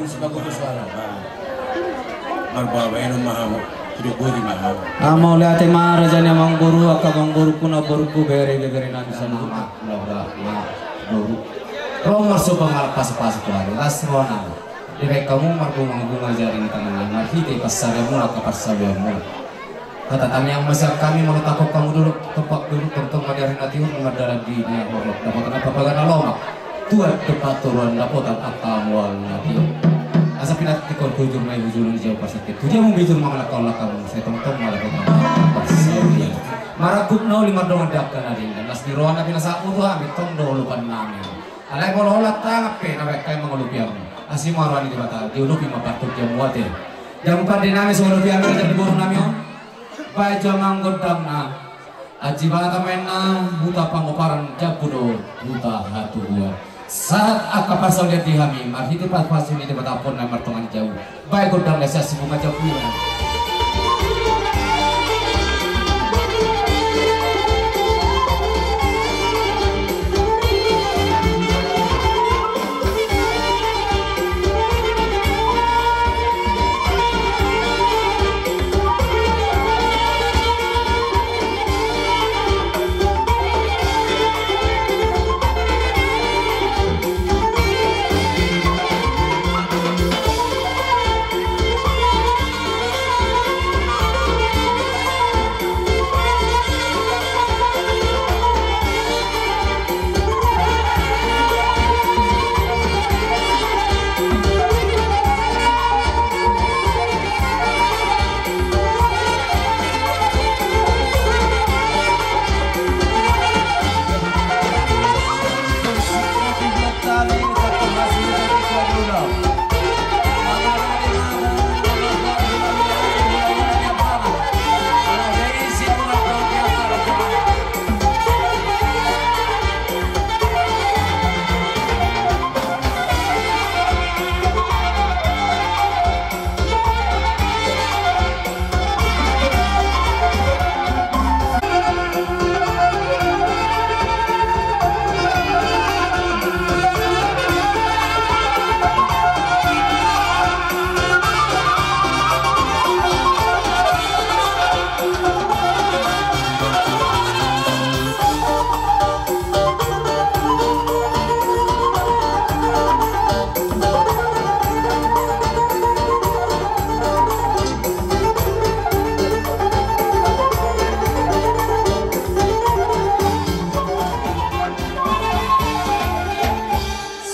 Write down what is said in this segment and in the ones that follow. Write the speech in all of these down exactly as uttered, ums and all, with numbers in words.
Sibagogo suara. Marbabaen ma hamu, sude boti ma hamu. Mauliate ma raja ni amangboru, angka amangboru, puna boru, bere, bebere nami saluhutna. Ro marsoba mangalap pasupasu tu ari, las roha nami. Dibaen hamu marbungabunga jari ni tangan nami, marhite pansarianmuna, angka parsaulianmuna. Hata tangiang ma sian hami, molo tangkok hamu dolok, tompak dolok, tongtong ma di ari na tio, mardalan di na horok, dapotan angka bagas na lomak, tuat dohot toruan, dapotan angka mual na tio. Asa pinantikhon hujur ma i, hujur na di jabu parsingkir. Tu dia mambujur mangalangka-langka hamu, sai tongtong ma dapotan angka parsaulian. Marangkup na uli mardongan di angka na denggan, las ni roha na pinasahatmu tu hami, tong do olopan nami. Alai molo holan tangan pe na baen hami mangolopi hamu, asi ma roha ni Debata, diolopi ma partondianmu ate. Jabu pande nami, so olopi hami raja ni boru nami on. Baen jo amang gondangna. Aji Batam ma inna, huta pangomparan, jabu do huta hatubuan. Sahat angka parsaulian di hami, marhite pasupasu ni Debata, ampon nami martonga ni jabu. Baen gondang na sian Sibunga Jabu i.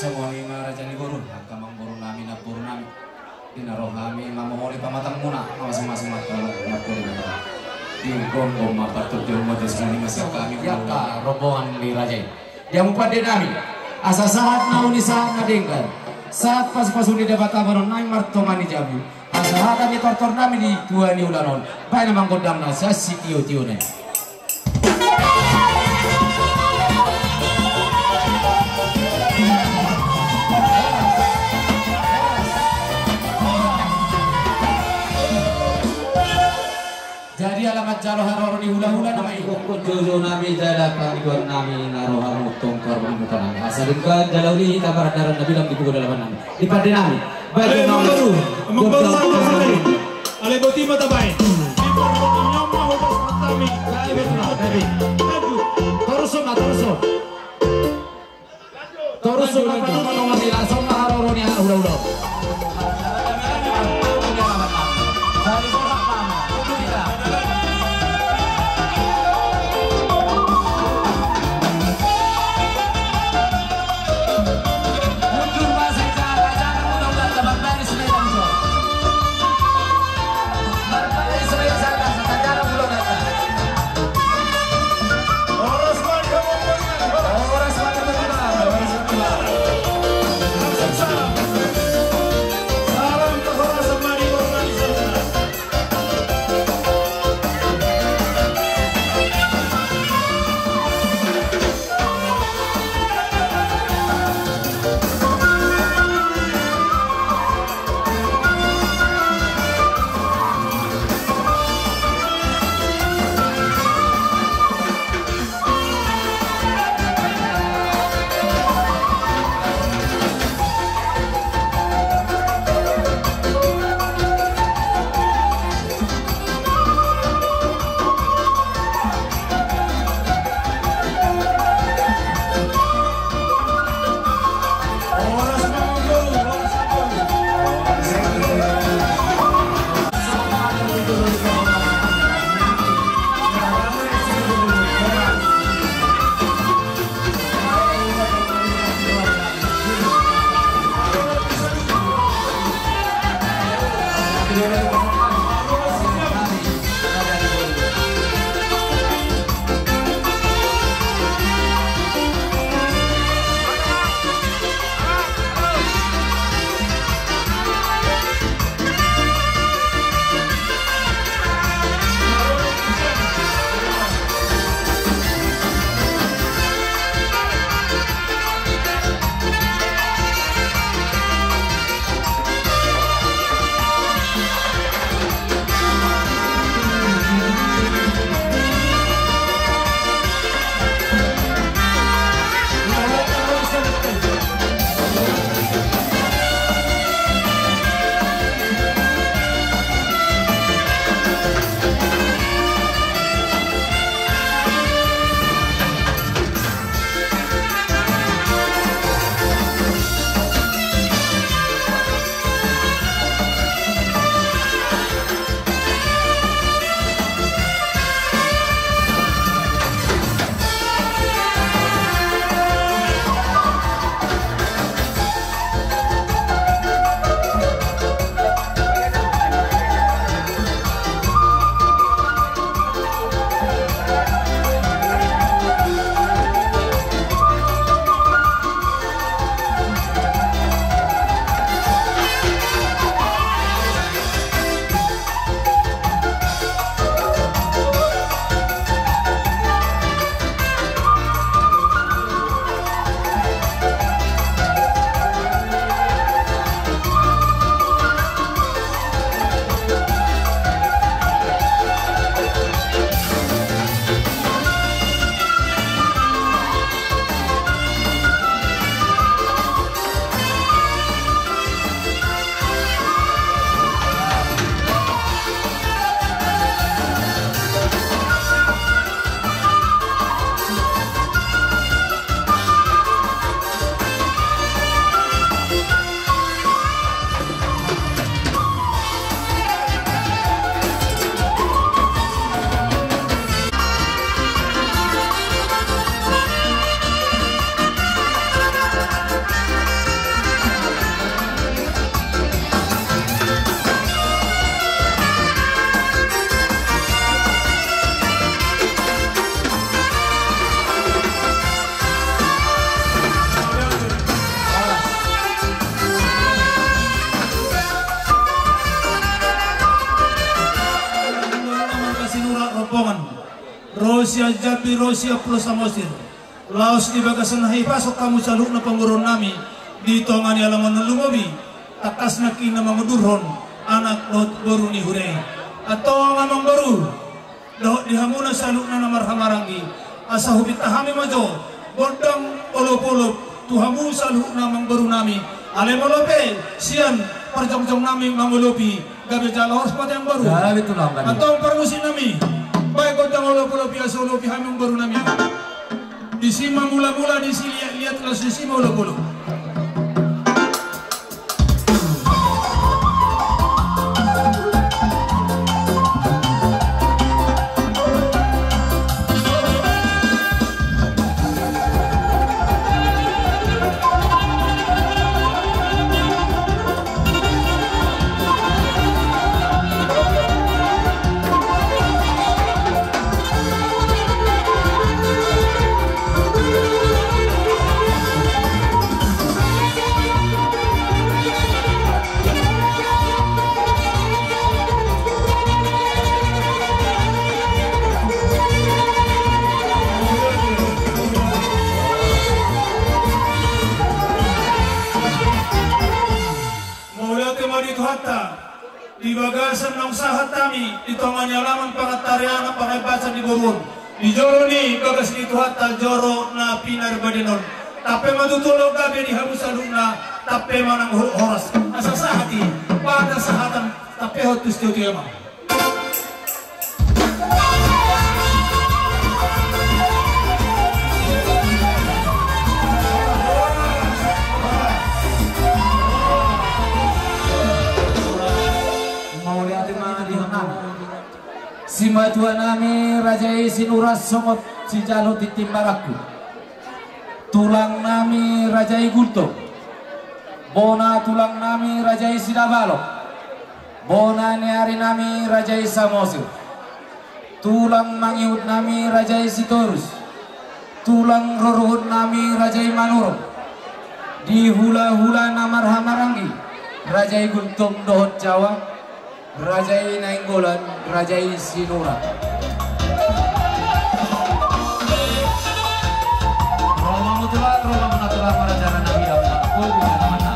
Songon i ma raja ni boru, angka amangboru nami, namboru nami. Di na ro hami mamohon i pamatangmuna, mamasu-masu ma tolong, marhite na tolong. Digomgom ma partondianmu ate, songon i ma sian hami, angka rombongan ni raja i. Di hamu pande nami, asa sahat na uli, sahat na denggan, sahat pasupasu ni Debata, baenon nami martonga ni jabu, hasahatan ni tortor nami di tua ni ulaon on. Baen amang gondangna sian sitio-tiona i. Jadi ala manjalo haroro ni hula-hula nama i. Pokok joujou nami jala pangidoan nami na roha mutong karbo ni muka nami. Asa denggan jala uli hita, barandaran na bilang di pukul dalapan nami. Di pande nami. Baik, ale amangboru, amangboru, gondang, amangboru. Ale boti ma tabaen. Di pande nami, hobas ma hami. Baik, baik, baik. Lanjut. Torus ma, torus. Torus ma, lanjut, lanjut. Torus ma, lanjut. Langsung ma haroro ni hula-hula. Sinurat rombongan ro sian Jambi, ro sian Pulo Samosir, laos di bagasan na hipas on hamu saluhutna pangguruon nami di tonga ni alaman on lumobi, tangkas nangkin na mangudurhon anak dohot boru ni huria i. Antong amangboru dohot di hamuna saluhutna na marhahamaranggi, asa hupinta hami ma jo gondang olopolop tu hamu saluhutna amangboru nami. Alai molo pe sian parjongjong nami mangolopi, gabe jala horas ma hita amangboru. Gabe tulang, gabe. Antong parmusik nami, baen gondang olopolop i asa olopi hami amangboru nami. Disi ma mulamula, disi liatliat, laos disi ma olopolop. Mauliate ma di Tuhanta. Di bagasan naung sahat hami di tonga ni alaman pangantarean, pangaembasan di boru on, di jolo ni bagas ni Tuhanta joro na pinarbadian on. Tampe ma tutu olo gabe di hamu saluhutna, tampe ma nang ho-, horas. Asa sahat i, pada sahatan, tampehon tu studio ma. Mauliate ma di hamu. Simatua nami raja i Sinurat songon sijalo tintin marangkup. Tulang nami raja i Gultom. Bona tulang nami raja i Sidabalo. Bona ni ari nami raja i Samosir. Tulang mangihut nami raja i Sitorus. Tulang rorobot nami raja i Manurung. Di hula-hula na marhahamaranggi, raja i Gultom dohot Jawa, raja i Nainggolan, raja i Sinurat. Ro ma muna tulang, ro ma muna tulang, marajana na hidang, markobu na mata.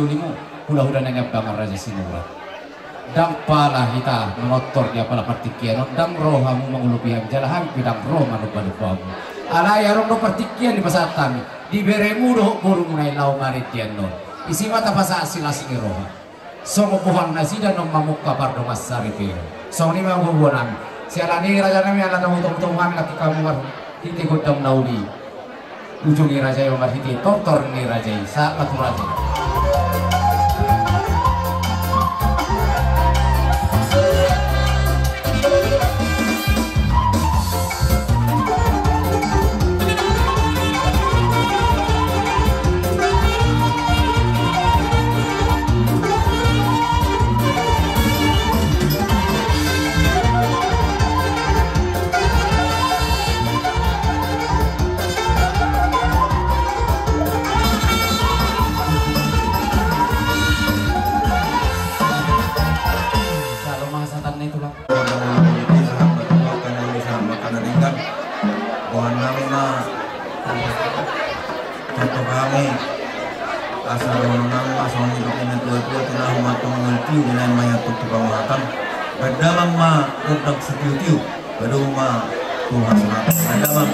Nimu, hulahula na niambangan Raja Sinurat. Ndang pala hita manortor di apala partingkian on, ndang ro hamu mangolopi hami jala hami pe ndang ro manombanomba hamu. Alai adong do partingkian dipasahat hami di beremu dohot borumuna i laho marende annon. Disi ma tapasahat silas ni roha. Songon bohal nasida naung mamungka pardongan saripe. Songon i ma gogo nami. Siala ni raja nami ala naung utomutomu hami nangkin hamu marhite gondang na uli. Ujung ni raja i marhite tortor ni raja i, sahat ma tu raja i. Salo ma satanna i, Tulang. Boha nami ma, contoh hami, asa dohonon nami ma songon nidok ni natuatua, tinahu ma antong multiu, binahen ma i antong tu pangolatan. Baen damang ma gondang sitiotio. Padomu ma tu hasangapon. Baen damang.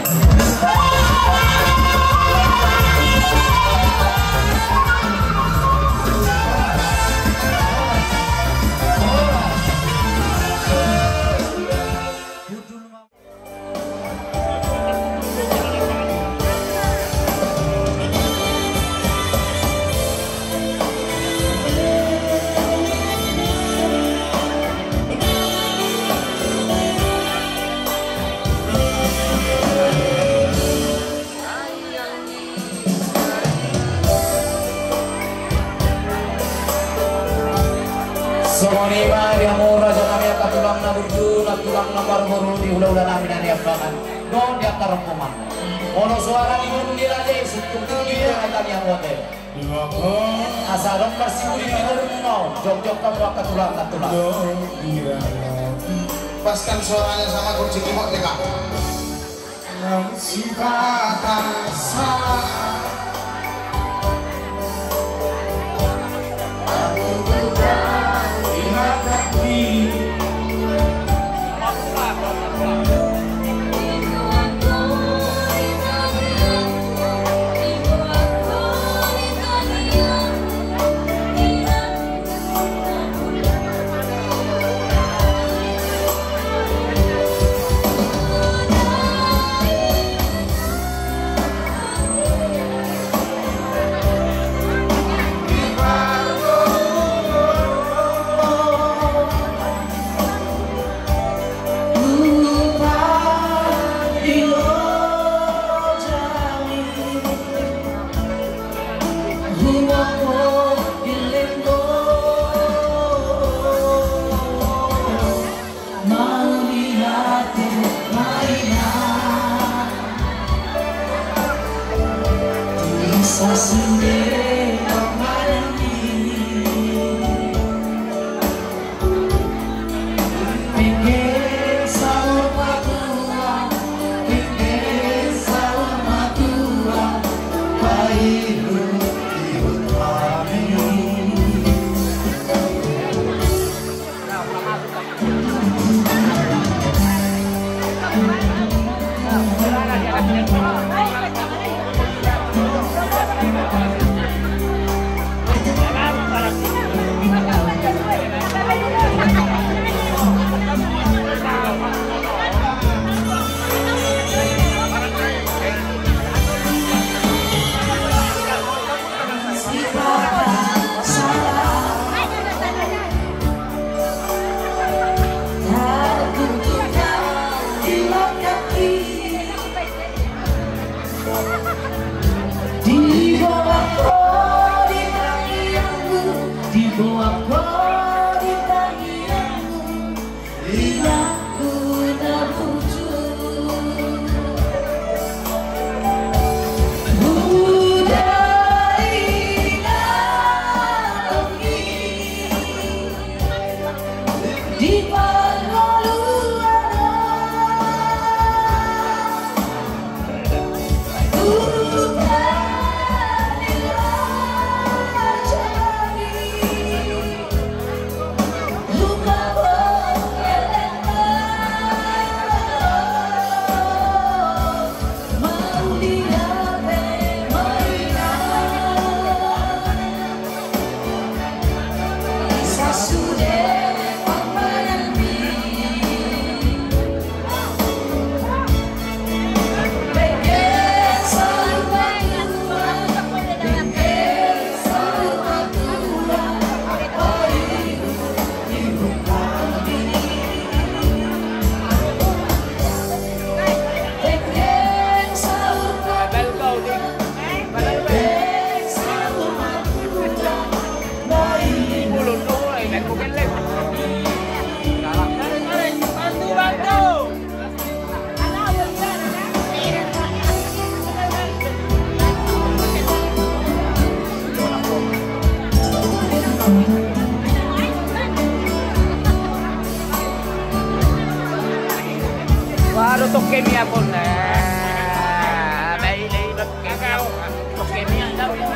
Songon i ma di hamu raja nami angka tulang na burju, na tulang na marboru, di hulahula nami na niambangan dohot di angka rombongan. Molo soara ni boru ni raja i, sungkun tinggi do hata ni hamu ate. Asa adong marsipuli di boru muna on, jongjong hamu angka tulang na tulang. Paskan soaranya sama kursi keyboard ya, Kak. Nang sibata sa. Aku bukan di hadapi. Diboan ho di tangiangku, diboan ho di tangiangku. Inangku na burju. Hudari na tongi di parngoluan. Hudari na raja. Ado tokemi apon. Eh, baik, baik, tokemi. Tokemi, tokemi.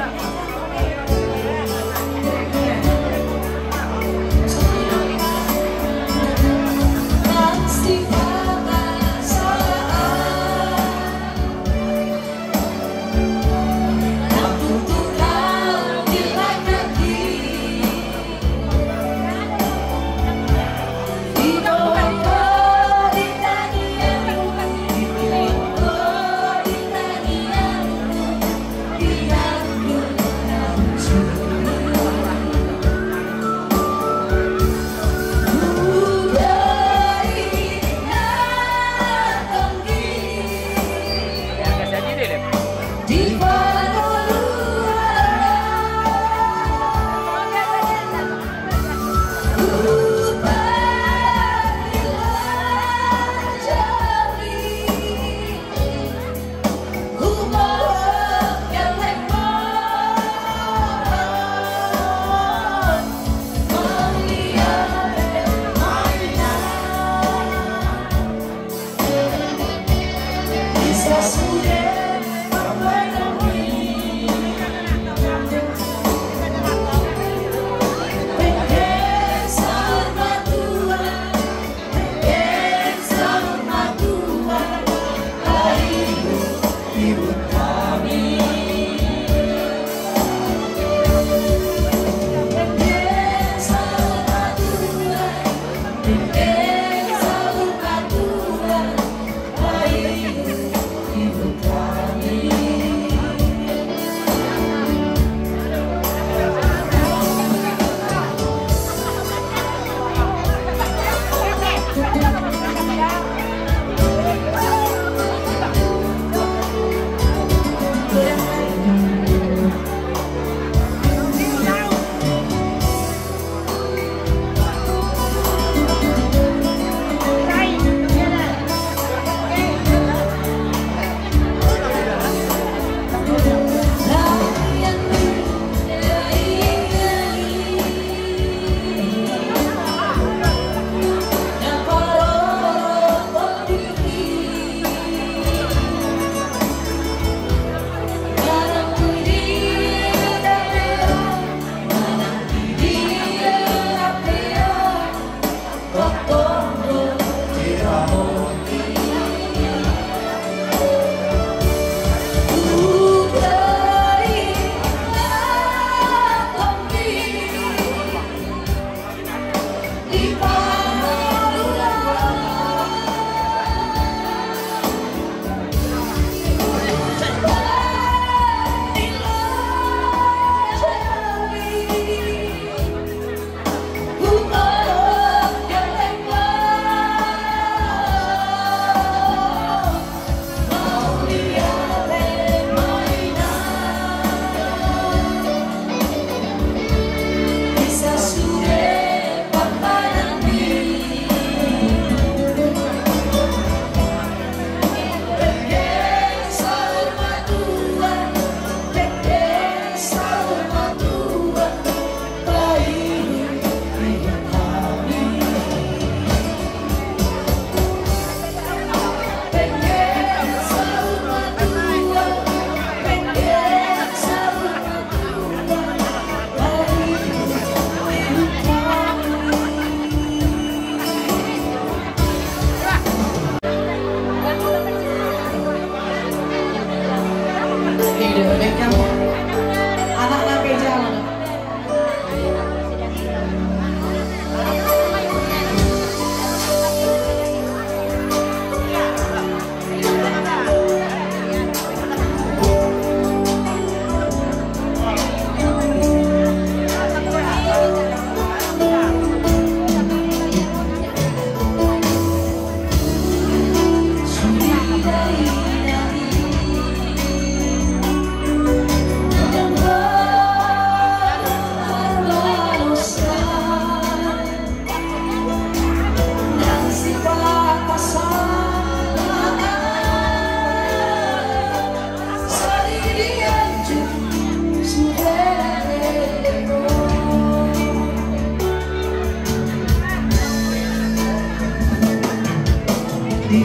Di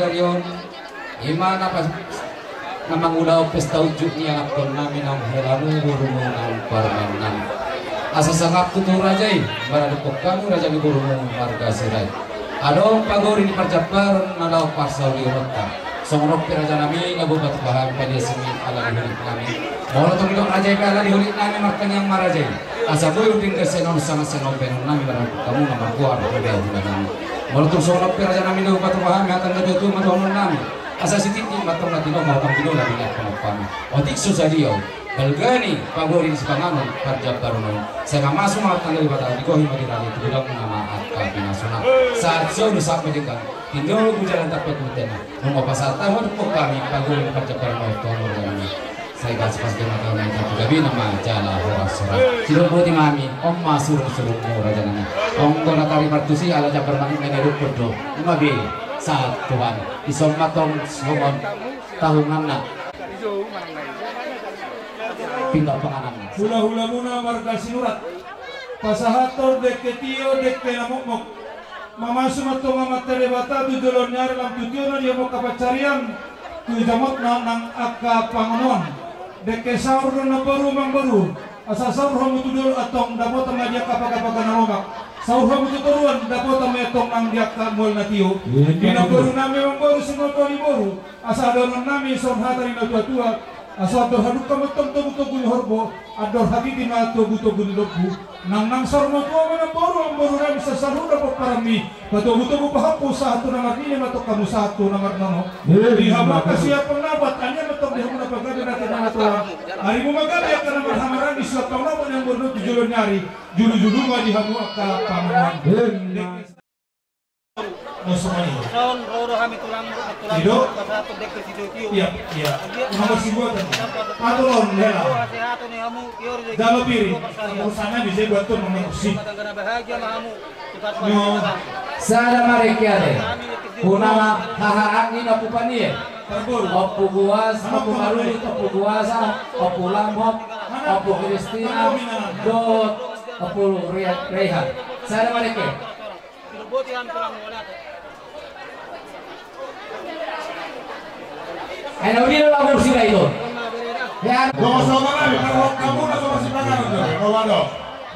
Ari on, ima na pas na mangulahon pesta unjuk ni anakkonnami nang helanu, borumu nang parumaennami. Asa sangap tutu raja i, maradophon hamu raja ni borumu marga Sirait. Adong pagori ni parjambaron na laho parsaulianonta. Songon on pe rajanami, na boi ma tutu hami paiasimi ala ni hulitnami. Molo tung didok raja i pe ala ni hulitnami, martangiang ma raja i. Asa boi unding gasianami, sanga sian on bahenonnami maradophon hamu na margoar hulahula nami. Molo tung songon on pe rajanami, na boi ma tutu hami hata ni natuatua ma dohononnami. Asa sititi ma tong na tinopa, tong tinola di na pangompami. Otik so sadia on, balga ni pagori ni sipanganon parjambaron on. Sai mamasu ma hata ni Debata, digohi ma di rade, tu godang na ma angka pinasuna. Sahat solu sahat ma jenggang, tindohon tu jalan tarpatupa tena. Nunga pasahat hamu dohot hami pagori ni parjambaron on tu hamu rajanami. Sai paspas do na taon na i, gabe nama jala horas-horas. Sidok boti ma hami, on ma surung-surungmu rajanami. Anggo na tarima tusi ala jambar manik na gabe dohot do. Ima be, sahat Tuhan. Dison ma tong songon tahunanna. Pinggan pangananna. Hulahulamuna marga Sinurat. Pasahathon dengke tio, dengke na mokmok. Mamasu ma tong Amanta Debata tu joloan ni ari lam tu tio na di hamu angka pansarian, tu jamotna nang angka pangomoan. Dengke saur do namboru, amangboru, asa saur hamu tu dolok antong, dapotan ma di angka pagapaga na lomak. Saur hamu tu toruan, dapotan ma i antong nang di angka mual na tio. Di namborunami amangboru, singkoto ni boru. Asa dohononnami songon hata ni natuatua, asa andor hadungka ma antong togutogu ni horbo, andor hatiti ma togutogu ni lombu. Nang nang saur matua ma namboru, amangborunami, sai saur huda pomparanmi. Patogutogu pahompu sahat tu na marnini ma antong hamu sahat tu na marnono. Di hamu angka siampang na bat, ania ma antong di hamu na pagabe na tena na tola. Arimu ma gabe angka na marhamaranggi, siampang na bat ni amangboru tu joloan ni ari. Julujulu ma di hamu angka pangomoan. Emma. Songon i. Son, ro do hami tulang, tulang. Ido? Pasahathon dengke sitio-tio. Iya, iya. Nomor sibuatan. Atur on, hela. Jalo piri. Urusanna bisa buat tu nomor si. Bahagia ma hamu. Nyo. Sada ma dengke ate. Unang haharangi na pupani e. Ompu Guas, Ompu Marudut, Ompu Guasa, Ompu Lamhot, Ompu Kristina, dohot Ompu Re-, Rehan. Sada ma dengke. Ai na uli do lagu sida itu. Ya. Dongan saudara, kalau kamu na sama si pangaran tu, kalau ada.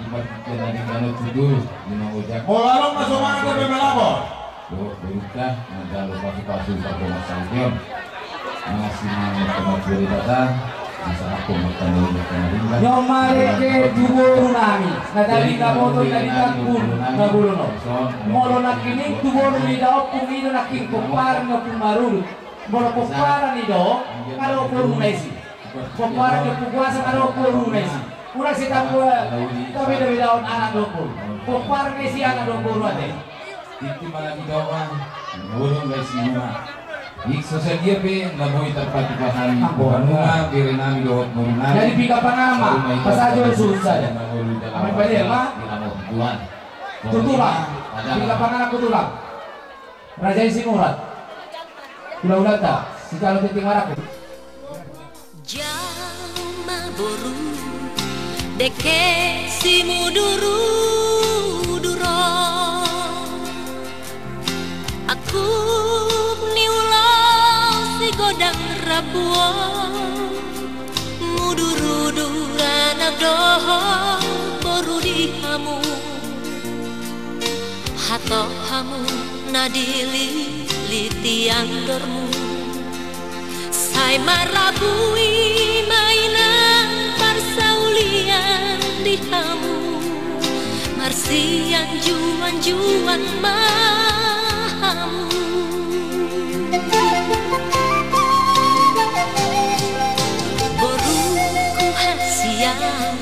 Di partingkian na di kanan tutu, di mangojak. Kalau ada na sama ada, memang apa? Dohot borunta, manjalo pasupasu pardongansaripeon. Mangasina ma tong Amanta Debata, disahaphon ma tong na uli, na tong na ringgas. Nunga ma dengke tu boru nami, na tading na boto, na tading na bulu, na bulu no. Molo nangkining tu boru ni da Ompung i do nangkin pomparan ni Ompung Marudut. Molo pomparan i do, nga dohot boruna isi. Pomparan ni Ompu Guasa nga dohot boruna isi. Unang sai tabo, tabeda-bedaon anak dohot boru. Pomparan ni isi anak dohot boru ate. Tingki ma na didok, boru nga isi nunga. Ing so sadia pe na boi tarpatupa hami. Ambo. Nunga bere nami dohot boru nami. Jadi pinggan panganan ma. Pasahat jo suhut saja. Amin pade ma. Tulang. Pinggan panganan tu tulang. Raja i Sinurat. Hula-hulanta, sijalo tintin marangkup. Jalo ma boru, dengke simudur-udur on. Angkup ni ulaon sigodang rambu on. Mudur-udur anak dohot boru di hamu. Hatop hamu na dililiti andormu. Sai marabui ma inang parsaulian di hamu. Marsianjuanjuan ma hamu. Borungku hasian,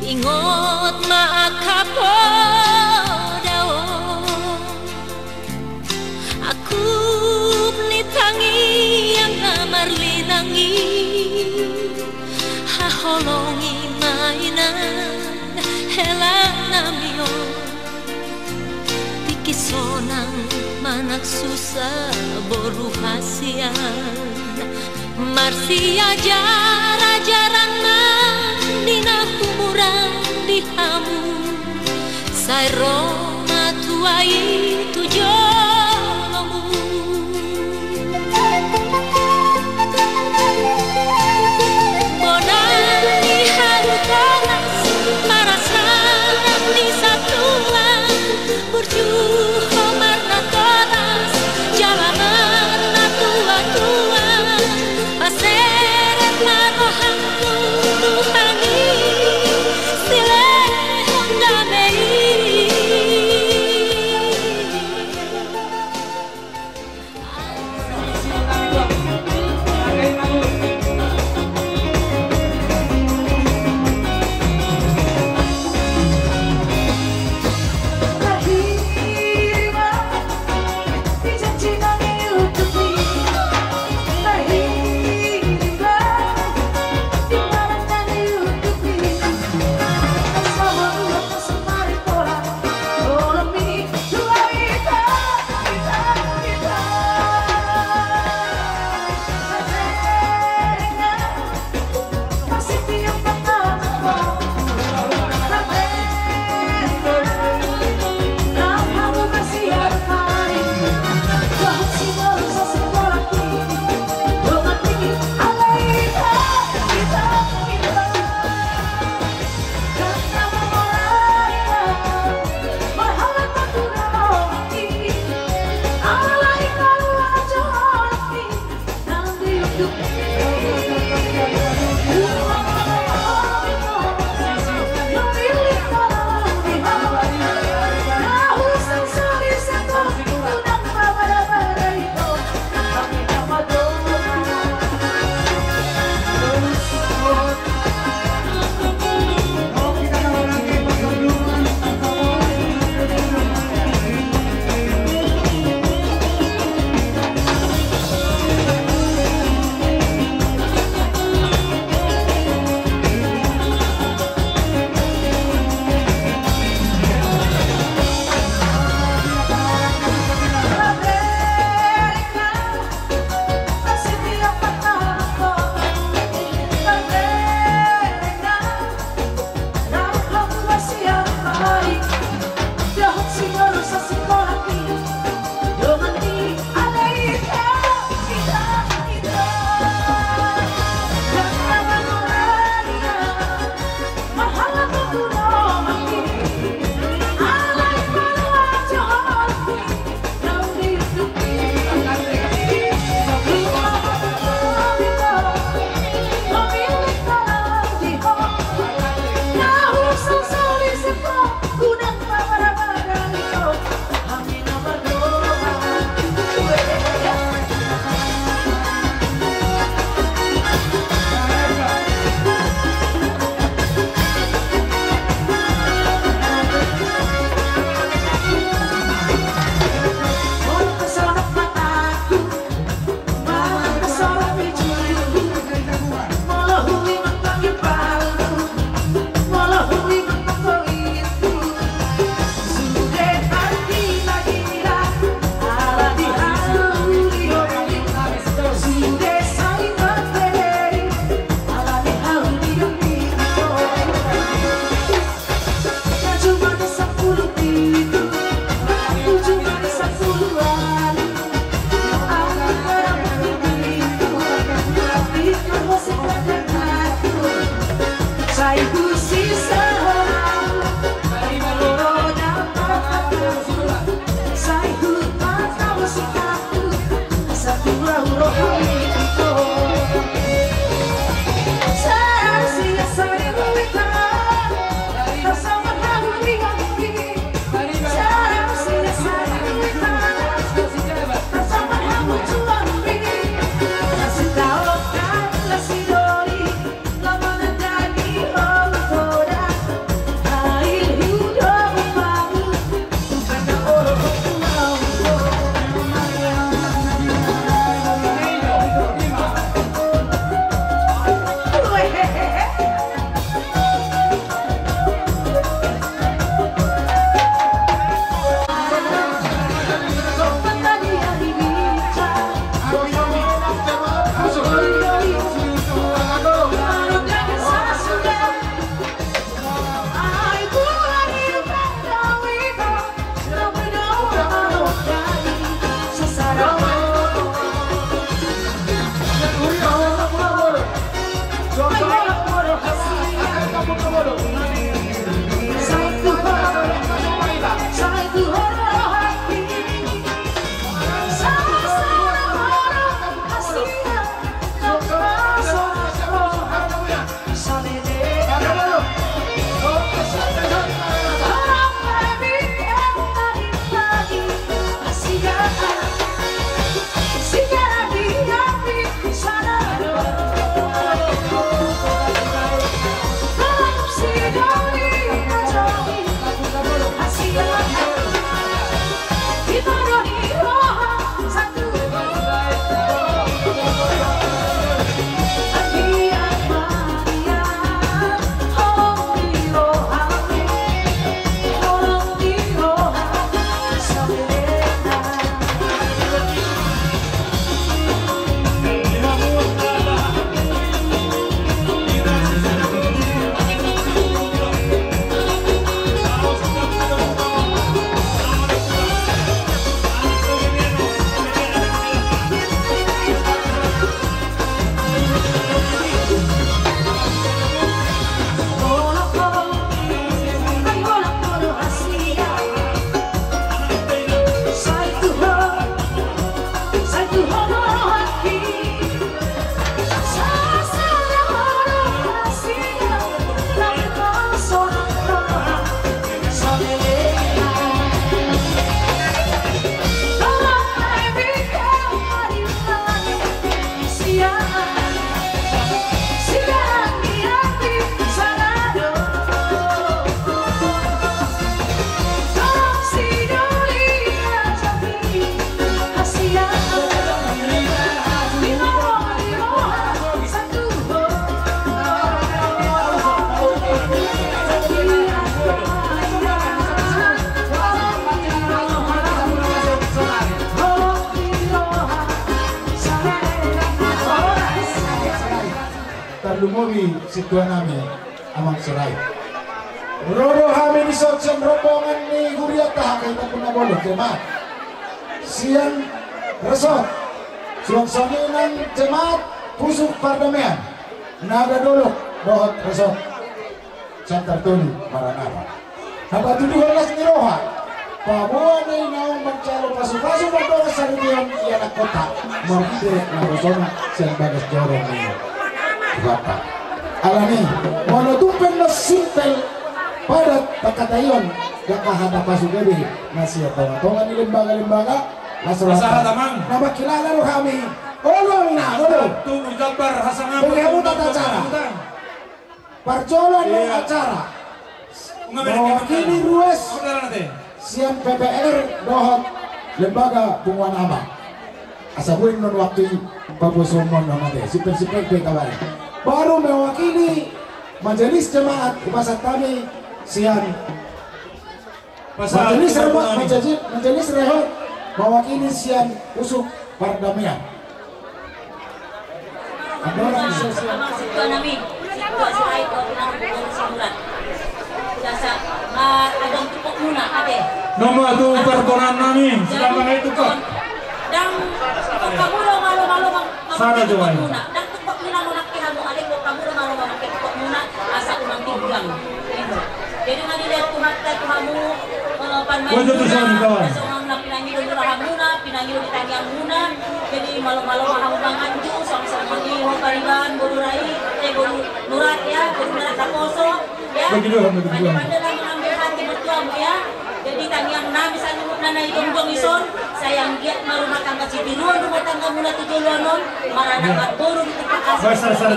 ingot ma angka poda on. Angkup ni tangiang na marlinang i, haholongi ma inang hela nami on. Tingki sonang manang susa boru hasian. Marsiajar-ajaran ma di na humuran di hamu, sai ro ma tutu i tu jolomu. Tarlumobi sintua nami Amang Sirait. Ro do hami dison sian rombongan ni hurianta, hita pun na bolon, jemaat. Sian resort, suang songon i nang jemaat Pusuk Pardamaian, Nada Dolok dohot resort Santar Tolu Maranatha. Na patuduhon las ni roha, paboa na i naung manjalo pasupasu mardongan saripeon i anakhonta, marhite naposona sian bagas joro ni Tuhanta. Alani, molo tung pe na simpel padat pangkataion, ndang hata pasu be na sian tongatonga ni lembaga-lembaga, las roha. Pasahat, Amang. Na mangkilala do hami. Olo, Amang, olo. Tunggu, Jabar, hasangapon. Bagi hamu tata cara. Parjolo ni acara. Mewakili ruas sian P P R dohot Lembaga Punguan Amak. Asa boi annon waktu i pabosohon annon ate. Simpel-simpel pe tabaen. Baru mewakili majelis jemaat, hupasahat hami sian Majelis rehot, majelis, majelis rehot mewakili sian Pusuk Pardamaian. Andorang sosial. Amang sintua nami, sintua Sirait, Sintua Simurat. Biasa, ah, adong tupokmuna, ate. Nama tu parbonan nami, sedangkan itu, Pak. Dang, kamu lo malo-malo, Bang. Sada jo, Bang. Dang tupokmuna, muna ke hamu, ate, kamu lo malo-malo ke tupokmuna, asa unang tibuang. Jadi, nga dilihat Tuhanta tu hamu, eh, pan main bola, songon na pinangido ni rohamuna, Nang i do di tangiangmuna, jadi malo-malo ma hamu mangan tu, songon-songon i ho pariban, boru Rai, eh, boru Nurat ya, boru Nurat Saposo, ya. Bagi dua, bagi dua. Pande-pande ma mangambil hati mertuamu ya. Jadi tangiang nami saluhutna na jongjong dison, sai anggiat ma rumah tangga sitiruon, rumah tanggamuna tu joloan on, maranak marboru di tempat asli.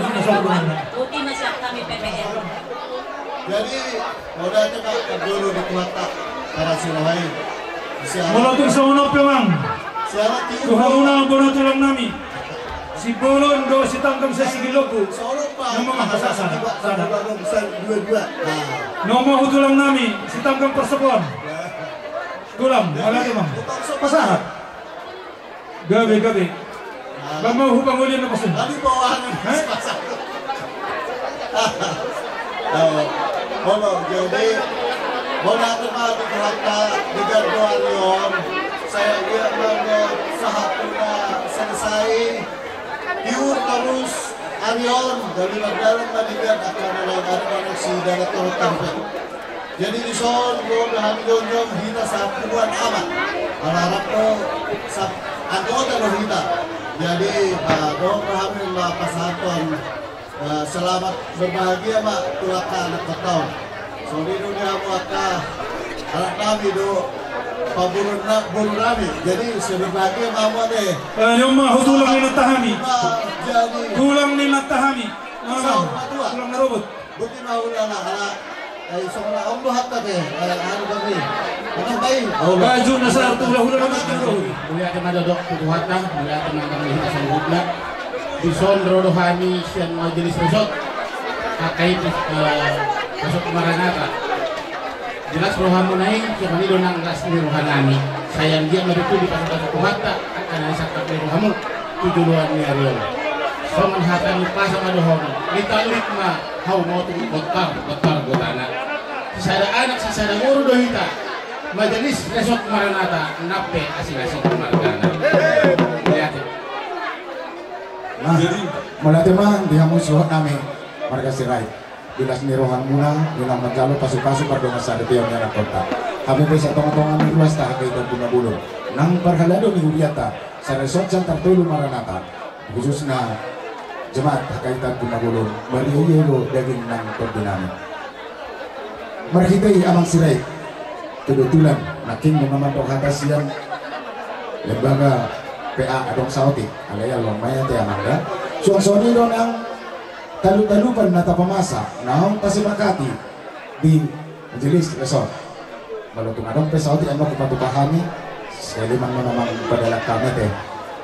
Boti ma siap kami P P R. Jadi, mauliate ma jolo di Tuhanta, para siroha i. Molo tung songon on pe amang, tu hamuna bona tulang nami, Simbolon dohot Sitangkam sian Sigilombu. Nunga ma, pasahat sada. Nunga ma tu tulang nami, Sitangkam Parsepon. Tulang, mauliate ma. Pasahat. Gabe, gabe. Bang, mau hubang ulian na pasun. Tadi bawahan. Hah? Oh, jadi, mauliate ma di Tuhanta, di gardu ari on, sai anggiat ma sahat tu na selesai, tiur torus ari on, jadi mardalan ma di gardu ari on, si dalan torus sampe. Jadi dison, dohot hami jongjong hita sampulu an anak. Ala rap do, sa-, anggota do hita. Jadi, ah, dohot hami ma pasahathon, eh, selamat berbahagia ma tu angka anak on. Songon i do di hamu angka anak nami dohot paboruon na-, boru nami. Jadi, sai berbahagia ma hamu ate. Eh, on ma, ho tulang ni inanta hami. Jadi, tulang ni inanta hami. Tulang na robot. Boti ma ulaon na ala, ai songon na on do hata be, ai anu bagi. Anak bai. Baju na satu lah, udah nama tu. Mauliate ma dok tu Tuhanta, mauliate ma angka hita saluhutna. Dison ro do hami sian Majelis Resort H K I P, eh, Resort Maranatha. Jelas rohamuna i, sian i do nang las ni roha nami. Sai anggiat ma tutu dipasupasu Tuhanta angka na sangkap ni rohamu tu joloan ni ari on. Songon hata ni umpasa ma dohonon, ni talurit ma hau motu, bontar, bontar gotana. Sisada anak, sisada boru do hita. Majelis Resort Maranatha, nang pe asing-asing margana. Mauliate. Nah, jadi mauliate ma di hamu suhut nami marga Sirait. Di las ni rohamuna, di na manjalo pasupasu pardongansaripeon ni anakkonta. Hape pe satonga-tonga ni ruasta H K I P Tambun na Bolon, nang parhalado ni hurianta, saresort sian Tartolu Maranatha, khususna jemaat H K I P Tambun na Bolon, marria-ria do daging nang tondi nami. Marhite i Amang Sirait, kebetulan nangkin nunga mandok hata sian lembaga P A adong saotik, alai along ma i ate amang da. Suang songon i do nang talup-talupan na tapamasa, naung tasepakati di Majelis Resort. Molo tung adong pe saotik, amang, hupatupa hami, sekali ma nunga manang padalan hami ate.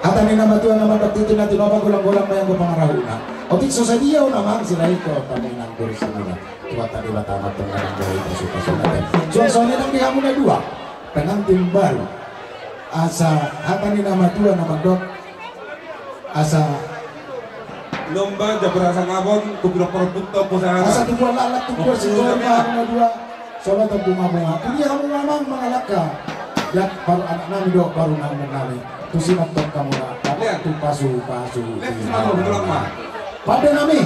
Hata ni na matua na mandok, tutu na tinopa, golang-golang ma i anggo pangarahutna. Otik so sadia on, Amang Sirait, tu hami nang boru Sinuda. Tuhanta Debata ma tong na manjalo pasupasu-pasu ate. Suang songon i nang di hamu na dua, pengantin baru. Asa hata ni na matua na mandok, asa lomba jambar sangabon, tubu na parbuta, pusa asa tubuan laklak, tubuan singkoru, hamu na dua. Solotan bunga-bunga. Tudia hamu ma, Amang, mangalangka. Baru anak nami dohot baru nami. Tusi ma tong hamu na. Lihat. Tu pasu-pasu. Lihat, di hamu na. Pande nami.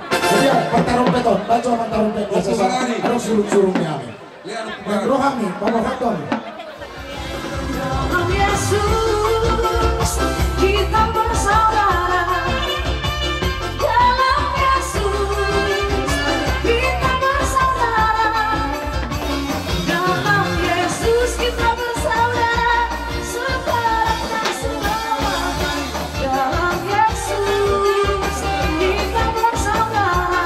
Jadi, ya, partarumpeton, baco ma tarumpet. Asa adong surung-surung ni hami. Lihat, ro hami, pamorhaton. Dalam Yesus kita bersaudara. Dalam Yesus kita bersaudara. Dalam Yesus kita bersaudara. Sekarang dan selamanya. Dalam Yesus kita bersaudara.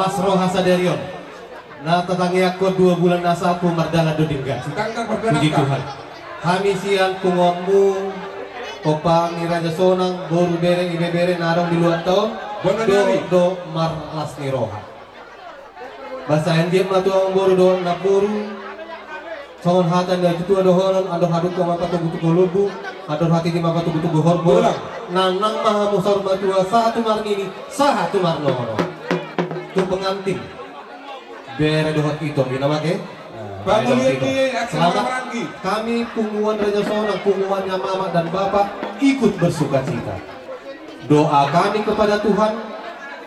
Las roha sadari on. Na tatangiangkon dua bulan na sapu mardalan do denggan. Puji Tuhan. Hami sian punguanmu, kompang ni Raja Sonang, boru, bere, ibebere na adong di luar taon, dohot do marlas ni roha. Basahen dia ma tu amangboru dohot namboru. Songon hata ni natuatua dohonon: Andor hadungka ma patogutogu lombu, andor hatiti ma patogutogu horbo. Nang nang ma hamu saur matua, sahat tu marnini, sahat tu marnono. Tu pengantin, bere dohot ito, i nama ke? Selamat. Kami punguan Raja Sonang, punguannya mama dan bapak, ikut bersukacita. Doa kami kepada Tuhan,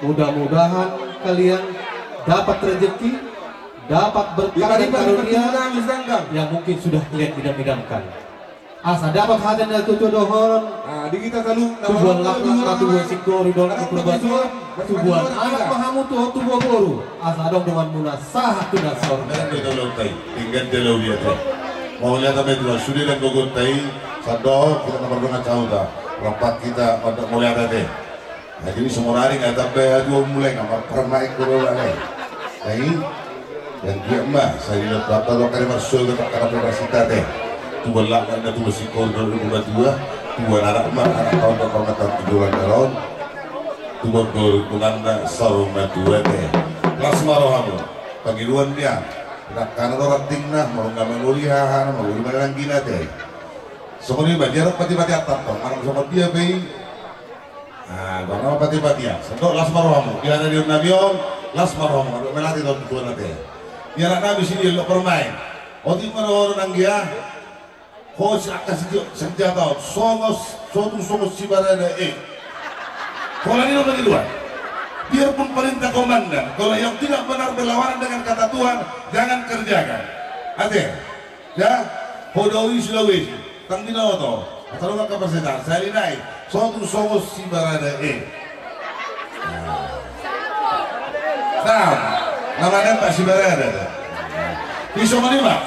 mudah-mudahan kalian dapat rezeki, dapat berkah dan karunia yang mungkin sudah kalian idam-idamkan. Asa dapot hata ni natuatua dohonon. Tubuan laklak ma tubuan singkoru, dohot anak na purba tubu. Tubuan anak ma hamu tubu boru. Asa adong donganmuna sahat tu na saur. Denggan jala uliate. Mauliate ma tutu sude dang gogonta i. Sandok hita na mardongan sahuta. Rampak hita mandok mauliate. Jadi songon ari nga tamba dua mulai nga marparmaen ko do ale. Ai. Yang dia ma sai dilo tata do kali marsogot tak kata pura sita te. Tubuan laklak na tubuan singkoru, dohot anak na purba tubu. Tubuan anak ma anak taon do kau ngatan tubuan daron. Tubuan boru donganna saur matua te. Las ma rohamu. Pangidoan dia. Dangkana do rantingna, molo nga mangoli hahana, mangoli ma nanggina te. Songon i ma dia ro patipati atap tong, manang songon dia pe i. Goarna ma patipati an. Sandok las ma rohamu. Di hata ni on nami on, las ma rohamu. Adong melati tong tubuan na te. Di anak nami si dia lo parmaen. Otik ma roha on anggia. Ho si angka senjata on, songon, sotung songon sibarada e. Holan i do pangidoan. Biarpun perintah komandan, kalau yang tidak benar berlawanan dengan kata Tuhan, jangan kerjakan. Ate. Ya, ho do i Sulawesi. Tang binoto. Atau lu maka persita. Saya linai. Sotung songon sibarada e. Nah, nama nempak sibarada. Di songon i ma.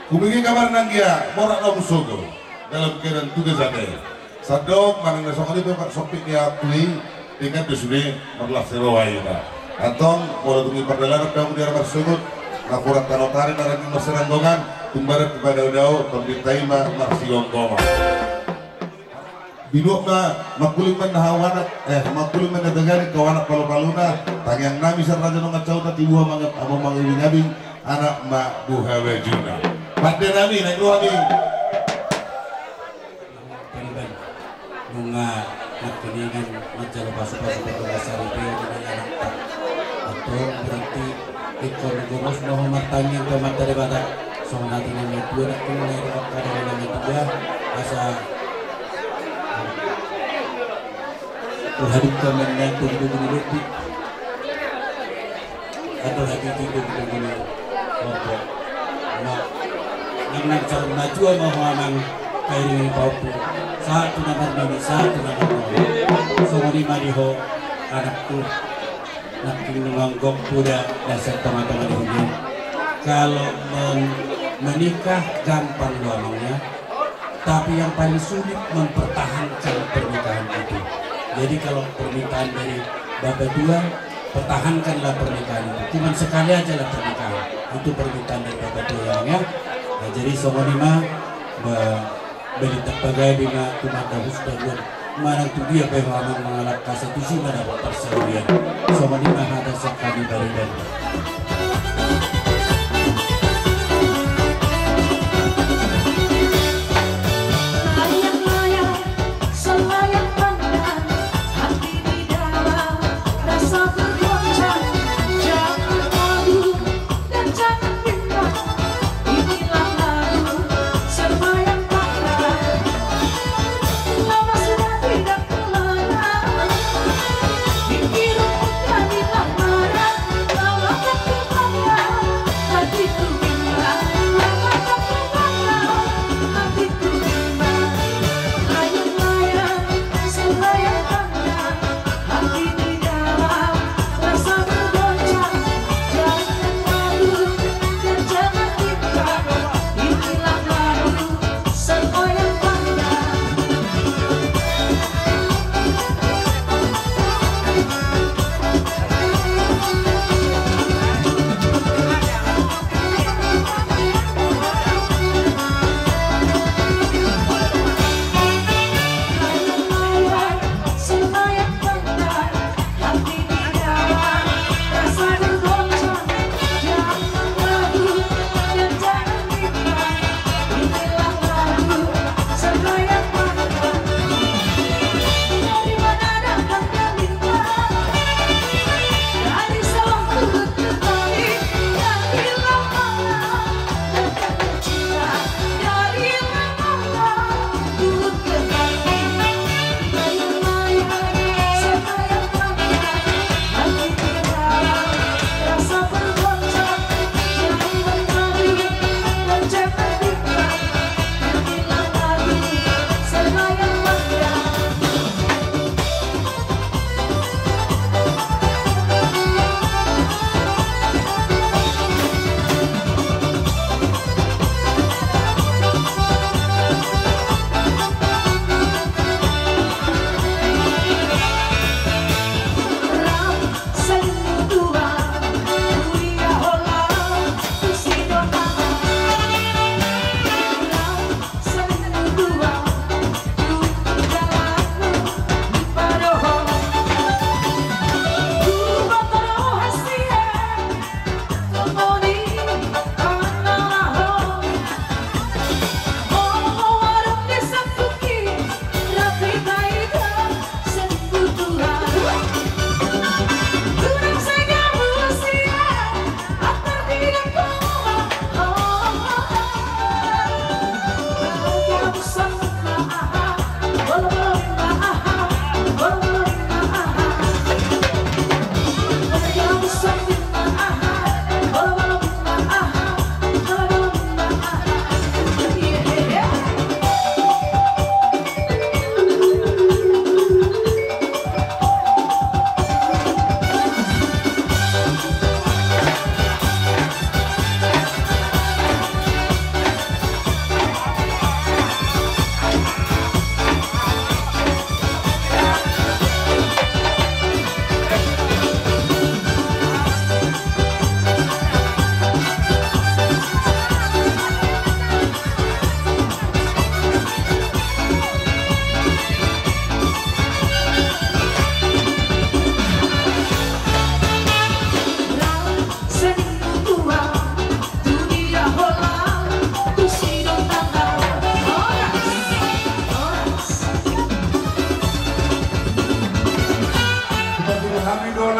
Hubege kabar nanggia, morak na musogo. Dalam keadaan tugas ate. Sandok manang na songon i pe, Pak, sompit ni apu i. Ingat do sude marlas ni roha hita. Antong molo tung di pardalanan pe hamu di ari marsogot, napuran tano tari marani marsiranggonggan, tumbaran tu padaodao, tondinta i ma marsigomgoman. Binuat ma, mangkuling ma na hau anak, eh, mangkuling ma na tagani hau anak palupaluna, tangiang nami sian Raja Nongan Sahuta, tibu hamu mangabing, anak ma buha bajuna. Pande nami, naeng roha nami. Pariban, nunga nangkiningan manjalo pasupasu pardongan saripeon ni anakta. Antong berarti ingkon gomos ma ho martangiang tu Amanta Debata. Songon hata ni na matua, nangkin na i dohot hata ni na matua, asa tu hadungka ma nian togutogu ni lopi. Andor hatiti togutogu ni horbo. Nang nang saur matua ma ho amang, pairingi pahompu. Sahat tu na marnini, sahat tu na marnono. Songon i ma di ho anakku. Nangkin nunga gok poda na sian tongatonga ni huria. Kalau men-, menikah gampang do amang ya. Tapi yang paling sulit mempertahankan pernikahan itu. Jadi kalau permintaan dari Bapak Tua, pertahankanlah pernikahan itu. Cuman sekali aja lah pernikahan. Itu permintaan dari Bapak Tua ya, Bang, ya. Nah, jadi songon i ma, ba-, balintang pagabe ma tumanda husda luar. Manang tu dia pe ho amang mangalangka, sai tusi ma dapot parsaulian. Songon i ma hata sian hami Pariban.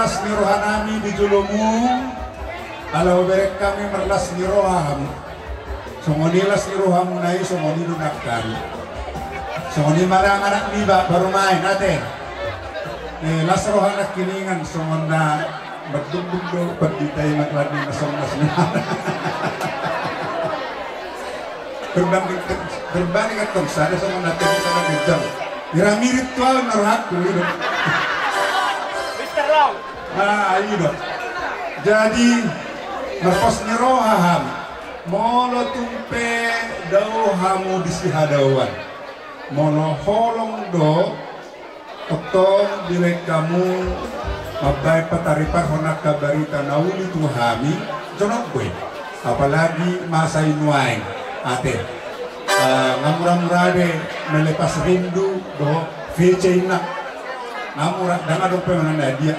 Las ni roha nami di jolomu, ala hubereng hami marlas ni roha hamu. Songon i las ni rohamuna i, songon i do nang hami. Songon i ma nang anak niba parumaen, ate. Eh, las roha nangkiningan, songon na mardungdung do pandita i mangalani na songon las ni roha. Berbanding, berbanding antong sada songon na tadi sama kencang. Miramirit tu au na rohangku, i do. Ah, i do. Jadi, marpos ni roha hamu. Molo tung pe dao hamu di sihadaoan, molo holong do, tongtong dibereng hamu mambaen patariparhon angka barita na uli tu hami, jonok be. Apalagi masa i nuaeng, ate. Eh, nga mura-mura be melepas rindu dohot V C inna. Nga mura, ndang adong pe manang na dia.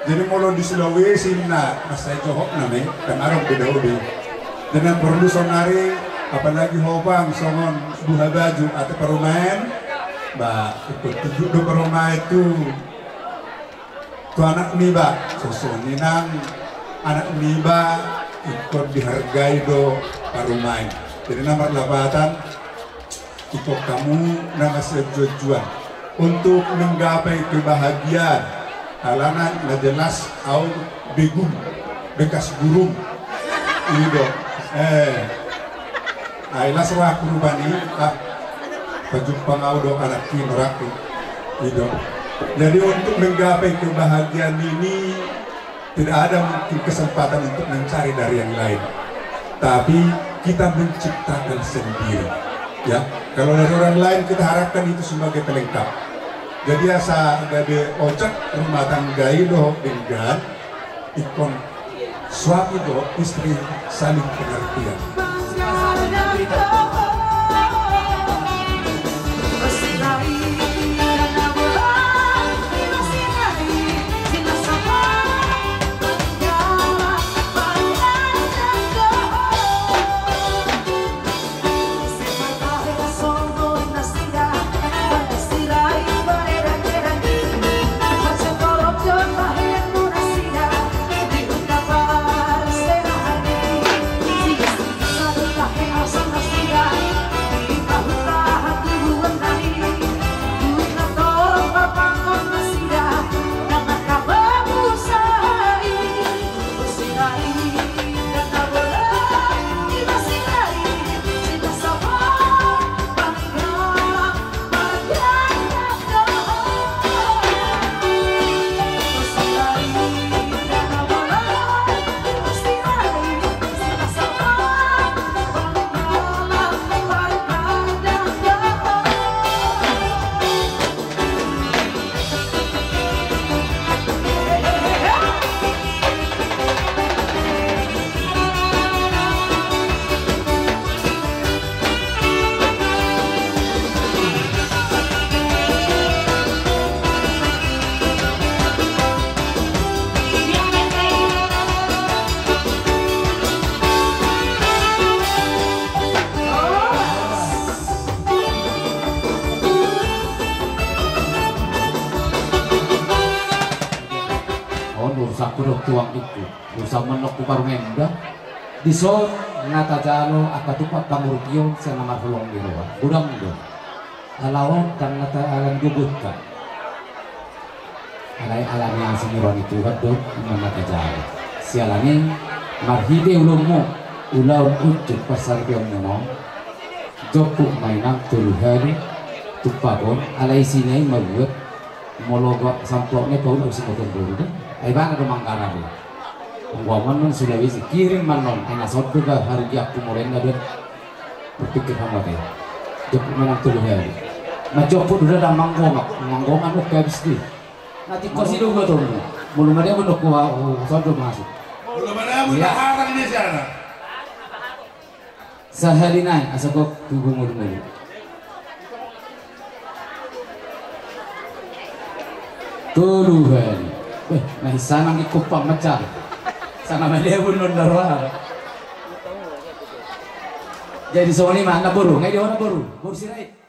Jadi molo di Sulawesi inna, mansai johot nama i, ndang adong be dao be. Jadi na porlu saonari, apalagi ho bang songon buha baju ate parumaen, ba, ikut tunjuk do parumaen tu, tu anak niba, songon i nang anak niba, ikut dihargai do parumaen. Jadi na marlapatan, ikut hamu na masianjuanjuan untuk menggapai kebahagiaan. Alana na jelas au begum, bekas gurung. I do. Eh. Ai las rohangku rupani, ah. Pajumpang au do anakki, rohangku. I do. Jadi untuk menggapai kebahagiaan ini, tidak ada mungkin kesempatan untuk mencari dari yang lain. Tapi kita menciptakan sendiri. Ya, kalau dari orang lain kita harapkan itu sebagai pelengkap. Jadi asa gabe ojak rumah tangga i dohot denggan, ingkon suami dohot istri saling pengertian. On urusanku do tuang itu. Urusan manokku parumaen da. Dison na tajalo angka tumpak pangurupion sian na marholong ni roha. Godang do. Ala on ndang na ta-, ala ni gogonta. Alai ala ni asi ni roha ni Tuhan do, ima na tajalo. Siala ni marhite ulaonmu, ulaon unjuk parsaripeonmuna on. Jompu ma inang tolu hali tumpakon, ala isina i ma buat. Molo gok samplotna paulak usi motong boru da. Ai bana do manggarar do. Anggo amang non Sulawesi kirim ma non, ai na sodo ga harugianku molo inna do. Berpikir hamu ate. Jompu ma inang tolu hali. Na jompu do da manggomak, manggomak do habis di. Na tingkos i do gua tolu. Molo madea molo kua sodo masuk. Molo madea molo harang di sana. Sahali nai asa gok tubu mulu-mulu. Tolu hali. Weh, na i sanang i kumpang macam. Sanang ma dia pun non daroa. Jadi songon i ma na boru, ngai dia na boru. Boru Sirait.